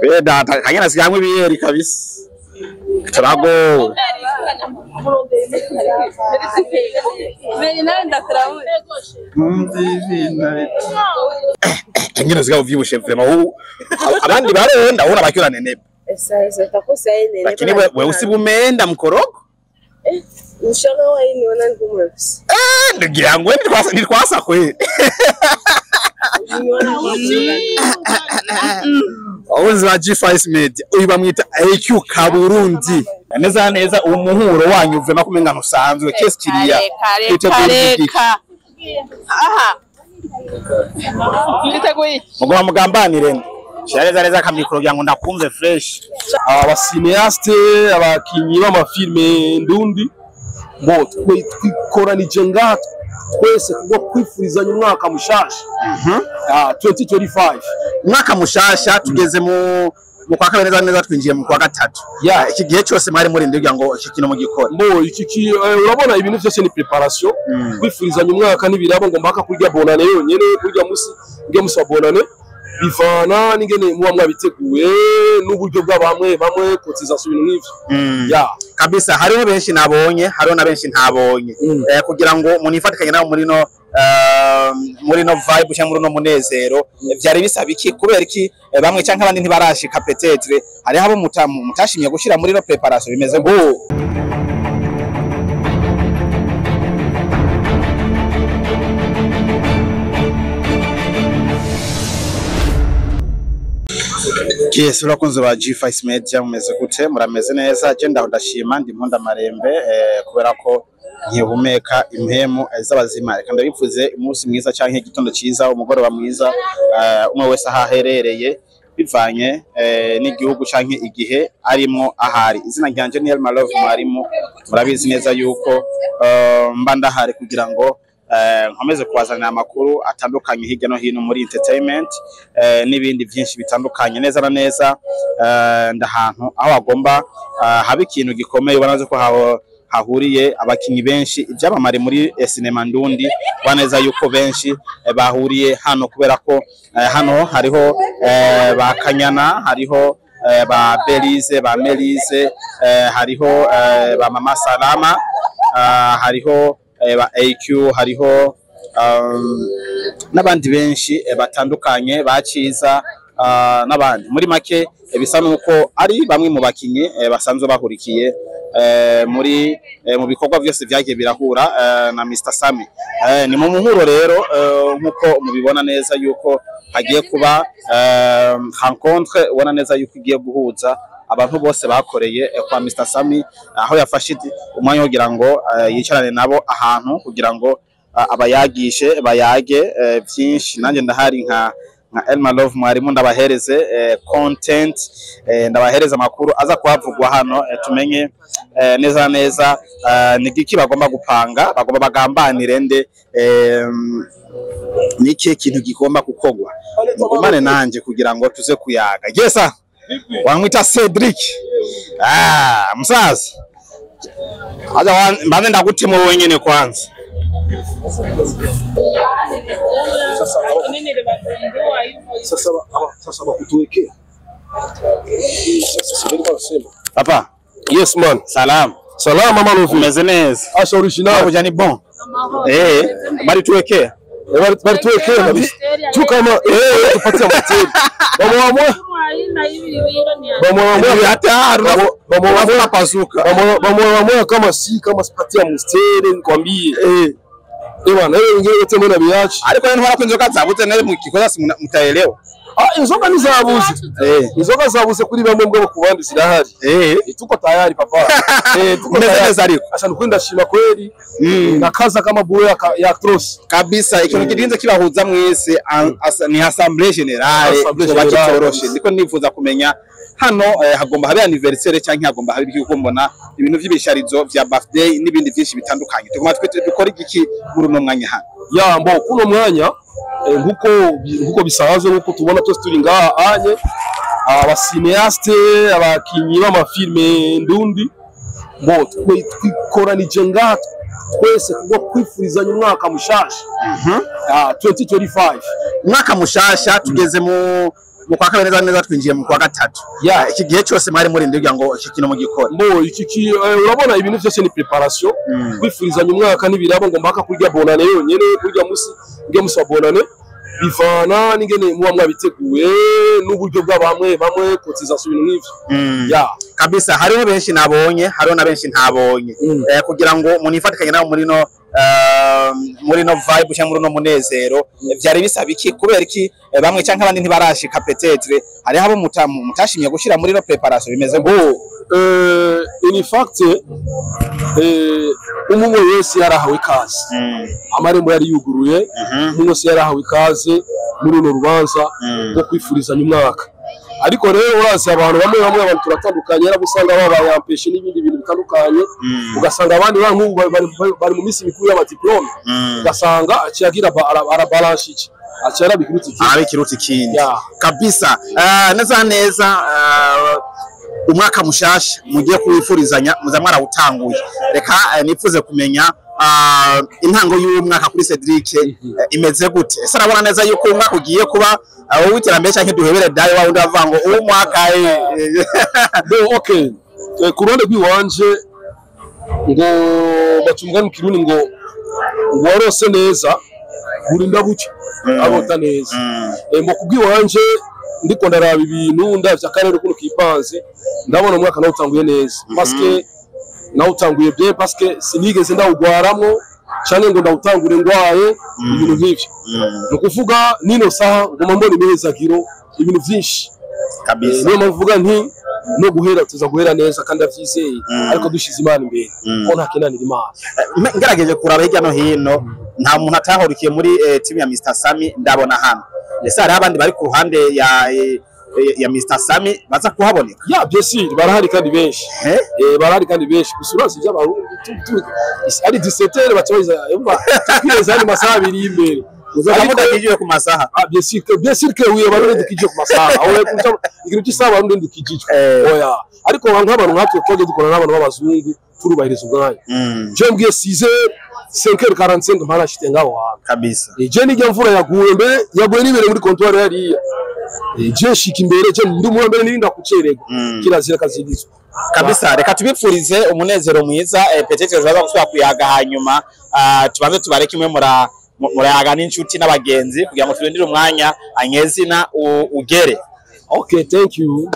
Be data kanyana sigamwe ibiyeri kabisa. Turago. Kanyana sigaho vyibushe vraiment ubu abandi baronda ubona bakira nenepa. Lakini wewe usibumeenda mkorogo? Ushoga wa hii niona ngumu. Eh, ndugu yangu wewe nilikwasa kweli. Abakunzi ba G5 Media uyu bamwita AQ Kaburundi. Neza neza umuhuro wanyu vraiment kumenga ntusanzwe kesi kiriya. Reka. Aha. Twiteguye. Mugoma mugambanire. Shira neza neza akamikoro kugira ngo ndakumve fresh. Aba cinéaste, abakinyi b'amafilme ndundi bo twikoranije ngaha twese kubwo kwifurizanya umwaka mushasha 2025. Umwaka mushasha tugeze mu kwa kabiri neza neza twinjiye mu kwa gatatu. Yeah. Iki gihe cyose mwari muri kugira ngo iki kintu mugikore. Mbo iki urabona ibintu byose ni préparation. Kwifurizanya umwaka n'ibirabo ngo mbaka kurya bonane yonyene, kurya musi kurya musi wa bonane bivana n'ingene muba mwabiteguye n'uburyo bw'abamwe bamwe cotisation ibintu nk'ivyo. Yeah. Kabisa hariho benshi nabonye, hariho na benshi ntabonye. Kugira ngo munifatikanye nabo muri no muri no vibe cyangwa muri no munezero vyari bisaba iki kubera iki bamwe canke abandi ntibarashika peut-être hariho abo mutashimye gushira muri no préparation bimeze Mbo Yes, urakunze ba G5 Media mumeze gute? Murameze neza? Je ndaho ndashima ndi Mpunda Marembe kubera ko nkihumeka impemu z'abazima. Reka ndabivuze umunsi mwiza canke igitondo ciza, umugoroba mwiza, umwe wese ahaherereye bivanye n'igihugu canke igihe arimwo ahari. Izina ryanje ni Elma Love Mwarimu, murabizi neza yuko mba ndahari kugira ngo nkomeze kubazanira amakuru atandukanye hirya no hino muri entertainment n'ibindi byinshi bitandukanye. Neza na neza ndahantu aho agomba haba ikintu gikomeye ubona ko hahuriye abakinyi benshi ibyamamare muri sinema ndundi, ubona neza yuko benshi bahuriye hano kubera ko hano hariho ba Kanyana, hariho ba Belize, ba Melize, hariho ba Mama Salama, hariho ba AQ, hariho n'abandi benshi batandukanye baciza n'abandi. Muri make bisa nuko ari bamwe mu bakinyi basanzwe bahurikiye muri mu bikorwa byose byagiye birahura na Mr Sami. Ni mu muhuro rero nkuko mubibona neza yuko hagiye kuba rencontre, ubona neza yuko igiye guhuza abantu bose bakoreye kwa Mr Sami, aho yafashe umwanya kugira ngo yicarane nabo ahantu kugira ngo abayagishe bayage byinshi. Nanjye ndahari nka Elma Love Mwarimu, ndabahereze content, ndabahereze amakuru aza kuhavugwa hano, tumenye neza neza ni giki bagomba gupanga, bagomba bagambanire nde, niki kintu gigomba gukogwa. Mugumane nanje kugira ngo tuze kuyaga. Yesa wamwita Cedric. Msaza aza mbanze ndagutema wenyene kwanza. Sasa bakutuwekea. Sasa ndio nasema. Papa. Yes man. Salam. Salama mama Love. Umeze neza. Asha original. Kuja ni bon. Bari tuwekea. Bari tuwekea kabisa. Tu kama tupatie mteli. Bamwa kama si kama sipatia msteri nikwambie. Bwana wewe wengine wote mbona biachi? Ariko ntwara ko inzoka zabuze nawe mukikoza mutaelewa. Inzoka ni zabuze. Inzoka zabuze kuri bamwe mbwa ku bandi zirahari. Tuko tayari papa. Tuko tayari ariko. Asa nukwenda shima kweli. Nakaza kama buwe ya cross. Kabisa ikintu kirinze kibahuza mwese ni assemblée générale bakitoroshe. Ndiko nifuza kumenya hano hagomba habe anniversaire canke hagomba habe ibyo mbona ibintu vy'ibisharizo vya birthday n'ibindi byinshi bitandukanye. Tugomba twe dukora igiki muri uno mwanya hano? Ya mbo kuno mwanya nkuko bisanzwe nkuko tubona twese turi ngaha anye aba cinéaste, abakinyi b'amafilme ndundi bo twikoranije ngaha twese kubwo kwifurizanya umwaka mushasha 2025. Umwaka mushasha tugeze mu Mu kwa kabiri neza neza twinjiye mu kwa gatatu. Iki gihe cyose mwari murinde kugira ngo iki kintu mugikore. Mbo iki urabona ibintu byose ni préparation. Kwifurizanya umwaka n'ibirabo ngo mbaka kurya bonane yonyene, kurya musi, kurya musi wa bonane bivana n'ingene muba mwabiteguye n'uburyo bw'abamwe bamwe cotisation, ibintu nk'ivyo. Ya. Kabisa, hariho benshi nabonye, hariho na benshi ntabonye. Kugira ngo umuntu yifatikanye nawe muri no vibe cyangwa muri no munezero, vyari bisaba iki? Kubera iki bamwe canke abandi ntibarashika? Peut-être hariho abo mutashimye gushira muri no préparation, bimeze Bo in fact, umwe wese yarahawe ikaze. Amarembo yari yuguruye, umwe wese yarahawe ikaze muri runo rubanza rwo kwifurizanya umwaka. Ariko rero urazi abantu bamwe bamwe, abantu turatandukanye, yarabo usanga babaye empêchés n'ibindi bintu bitandukanye, ugasanga abandi ba nk'ubu bari mu minsi mikuru y'ama diplômes, ugasanga aciye agira arabalanse iki, aciye arabikirutse iki. Arabikiruta ikindi. Ya. Kabisa. Neza neza, umwaka mushasha mugiye kuwifurizanya muza mwarawutanguye. Reka nifuze kumenya intango y'uwo mwaka kuri Cedric imeze gute? Ese arabona neza yuko uwo mwaka ugiye kuba uw'iterambere, canke duhebere dayo wa wundi bavuga ngo uwo mwaka? Bon, okay. Ku ruhande rw'iwanje, ngo baca umugani mu Kirundi ngo warose neza burinda bucya arota neza. Mu kubw'iwanje ndiko ndaraba ibintu, ndavye akarere ukuntu kipanze, ndabona umwaka nawe utanguye neza, parce que nawe utanguye bien, parce que sinigeze ndawugwaramwo canke ngo ndawutangure ngwaye, ibintu nk'ivyo. Ni ukuvuga nino saha nguma mbona imihezagiro, ibintu vyinshi. Kabisa. Niyo mpamvu mvuga nti no guhera tuza guhera neza kandi ndavyizeye, ariko dushize Imana imbere, ko nta kinanira Imana. Ngerageje kuraba hirya no hino, nta muntu atahurikiye muri timu ya Mr Sami ndabona hano. Ese hariho abandi bari ku ruhande ya Mr Sami baza kuhaboneka? Ya, bien sûr, barahari kandi benshi. Eh? Barahari kandi benshi, gusa urazi iby'Abarundi ari 17h baca baza, umva tukwireza ari masaha 2 y'imbere. Muzoba Ariko- mudakijwe ku masaha. Ah, bien sûr que, bien sûr que oui, Abarundi dukijwe ku masaha. Aho kuja ikintu cy'isaha, Abarundi dukijijwe. Oya, ariko nk'abantu nkatwe twaje dukorana n'abantu b'abazungu, turubahiriza umwanya. Je mbwiye 6h, 5h45 mparashite ngaho hantu. Kabisa. Je nijya mvura yaguye mbere, yaguye n'imbere muri comptoir hariya. Je shika imbere, je ndi mu mbere, nirinda kucererwa. Kirazira kazirizwa. Kabisa, reka tubipfurize umunezero mwiza. Peut-être tuzaza gusubira kuyaga hanyuma. Tubanze tubareke imwe murayaga n'inshuti n'abagenzi kugira ngo turindire umwanya anyezina ugere. Okay, thank you.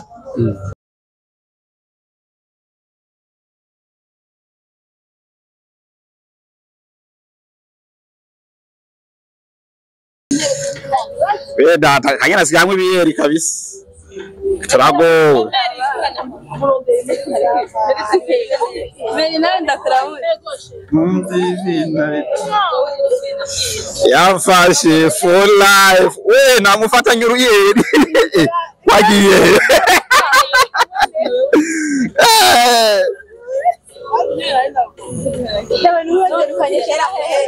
Be data, kanyana sigamwe ibiyeri kabisa, turagowe. Beri nawe ndakuramutse. Yamfashe for life we, namufatanye uruyeri wagiye. Yewe ntiwongere kera hehe.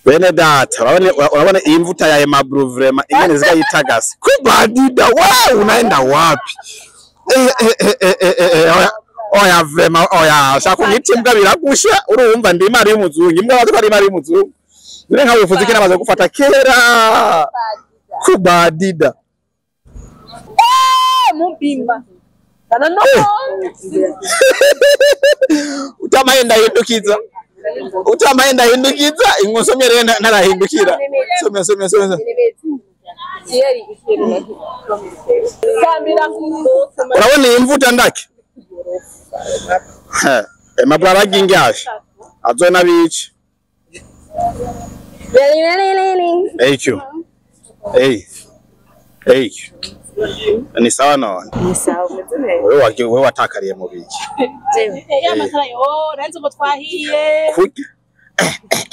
Bene data, urabona iyi mvuta ya Aimable, vraiment ingene zikayitagasa kubadida. Wewe unaenda wapi? Eh, oya oya, vraiment oya, shaka kunyita imbwa biragusha. Urumva ndi imari y'umuzungu, imbwa bazi ko ari imari y'umuzungu. None nka wifuza iki? Namaze gufata kera. Kubadida. Mubimba. Kana no. Utamaenda hindukiza. Utamaenda hindukiza, ingusomye rero narahindukira. Somya somya somya. Urabona iyi mvuta ndake? Mabwara gingashe. Azona bici. AQ. Hey. Hey. Ni sawa none. Ni sawa umeze neza. Wewe watakariye mu biki? Jewe. Y'amatara yo, nanze ngo twahiye. Kurya.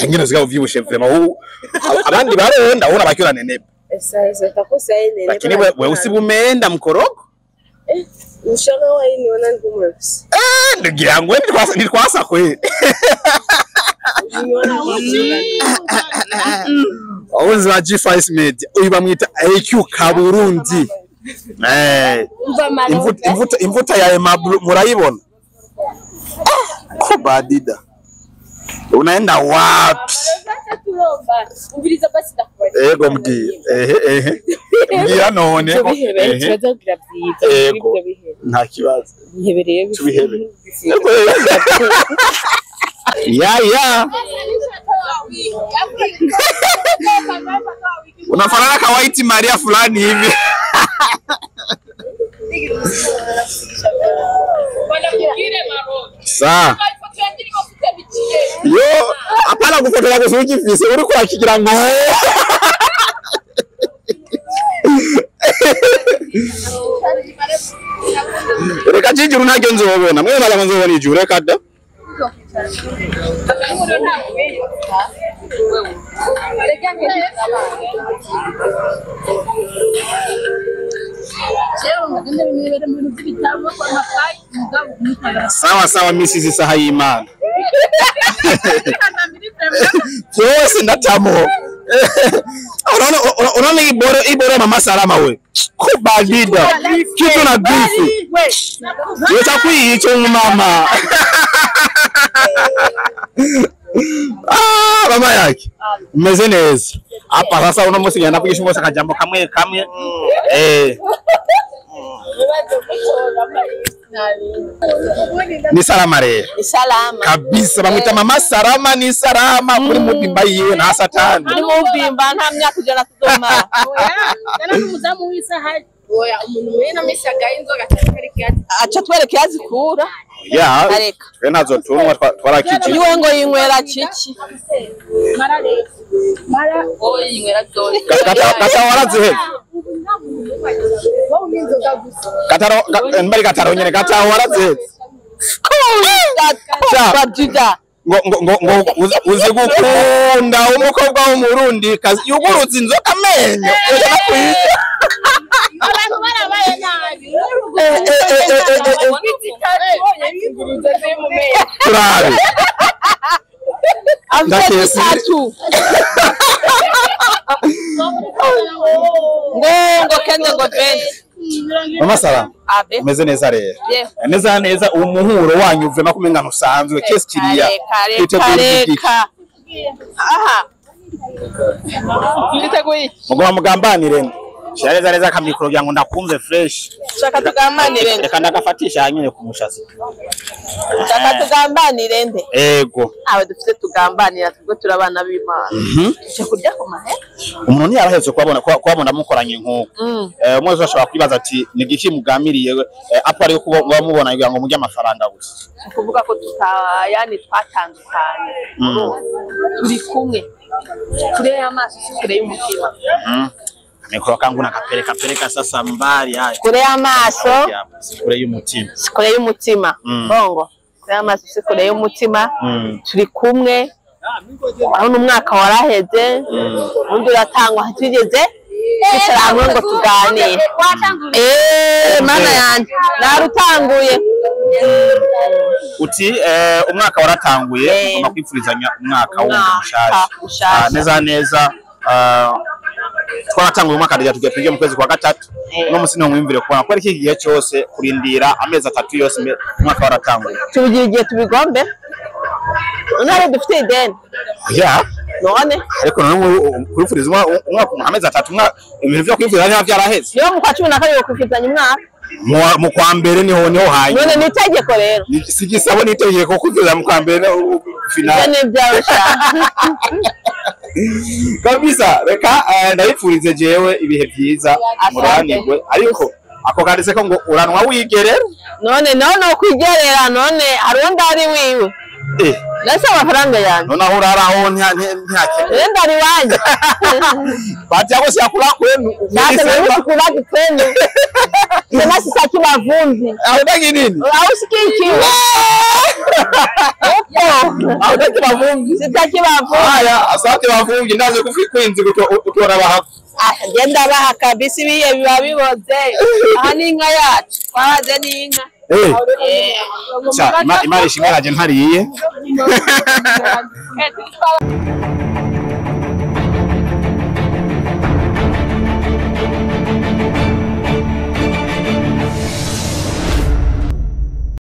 Ngino ziga uvyibushe vraiment ubu abandi baronda ubona bakira nenepa. Esa takosa ine. Lakini wewe usibumenda mkorogo? Ushaka waini wana ngumwepsi. Ndugu yangu nitwasa kweli. Abakunzi ba G5 Media uyu bamwita AQ Kaburundi. Imvuta ya Aimable murayibona. Kubadida. Unaenda wapi? Ego mbwiye. Ehe. Mbwira none. Ego. Nta kibazo. Tubihebe. Ya ya. Unafanana ka White Maria fulani hivi. Sa. Yo, apana gufotora gusa ugifise uri kwakigira ngo. Reka jijuru ntaryo nzobona. Mwe mara nzobona ijuru reka da. Sawa sawa Mrs. Sahayimana. Byose ndatamo. Unaona iboro mama Salama we. Kubadida. Kitu na bifu. Yocha kwiyica mama. Ah, mama yake. Umeze neza. Apa sasa uno musi ngenda kugisha ngose akajambo kamwe kamwe. Ni salama rero. Ni salama. Kabisa bamwita mama Salama ni salama kuri mubimba yiwe na satani. Kuri mubimba nta myaka ijana tuzomara. Oya, kana n'umuzamu w'isaha. Oya, umuntu wena mishaga inzoga cyari aca twereke yazikura. Ya. Twe nazo tunwa twarakije. Iwe ngo yinywera ciki. Mara mara oya yinywera zose. Kata waraziheze. Kataro mbari kataro nyene kata waraziheze. Kubadida. Ngo ngo ngo uzi gukunda umukobwa w'umurundi kazi yugurutse inzoka amenyo. Abantu barabaye nabi. Turabe. Ndakesi. Ngo kende ngo bende. Mama Salama. Umeze neza rero. Neza neza umuhuro wanyu uve makumengano usanzwe kesi kiriya. Reka. Aha. Twiteguye. Mugoma mugambanire. Shareza neza kamikoro kugira ngo ndakumve fresh. Shaka tugambanire. Reka ndagafatisha hanyine ku mushatsi. Shaka tugambanire nde. Ego. Awe dufite tugambanira tubwo turabana b'Imana. Tuje kurya ku mahera. Umuntu ntiyaraheze kubabona mukoranye nkuko. Umwe wese ashobora kwibaza ati ni giki mugamiriye apo ari kuba mubona kugira ngo mujye amafaranga gusa. Kuvuga ko tutayani twatandukanye. Turi kumwe. Kure y'amaso si kure y'umutima. Mikoro kangu nakapeleka peleka sasa mbali haya. Kure y'amaso kure y'umutima. Kure y'umutima. Bongo. Kure y'amaso si kure y'umutima. Turi kumwe. Aho umwaka waraheze. Undi uratangwa tugeze. Twicara hamwe ngo tuganire. Mana yanje narutanguye. Uti umwaka waratanguye ngomba kwifurizanya umwaka wundi mushasha. Neza neza twaratanguye umwaka rya tujya tujye mu kwezi kwa gatatu. No musi no mwimvire kubona ko ari iki gihe cyose kurindira amezi atatu yose umwaka waratanguye. Tubigira igihe tubigombe. Unare dufite ideni. Ya. None Ariko none kwifuriza umwaka amezi 3 ibintu vyo kwifuriza ntiba vyaraheze. Niyo mu kwa 12 wokwifuzanya umwaka. Mu kwa mbere niho hanyuma. None ni itegeko rero. Si igisabo ni itegeko kwifuza mu kwa mbere finale. Ivyo ni ibyawe sha. Kabisa reka ndabipfurize jewe ibihe vyiza muranirwe, ariko ako kanditse ko ngo uranwa wigerera. None none kwigerera none hari undi ari wiwe. Nase amafaranga yanjye. None aho urara ho ntihakenewe. Nenda ari wanjye. Bahati yako si yakula kwenu. Sasa mimi sikulaki kwenu. Sema sitaki mavumbi. Hautaki nini? Hausikii kiu. Upo. Hautaki mavumbi. Sitaki mavumbi. Haya, asante mavumbi ndaze kufikwinzi kutora baha. Ah, genda baha kabisa ibiye biba biboze. Aha ni inka yacu. Twabaze ni inka. Eh. Cha, imari shimwe naje ntariye.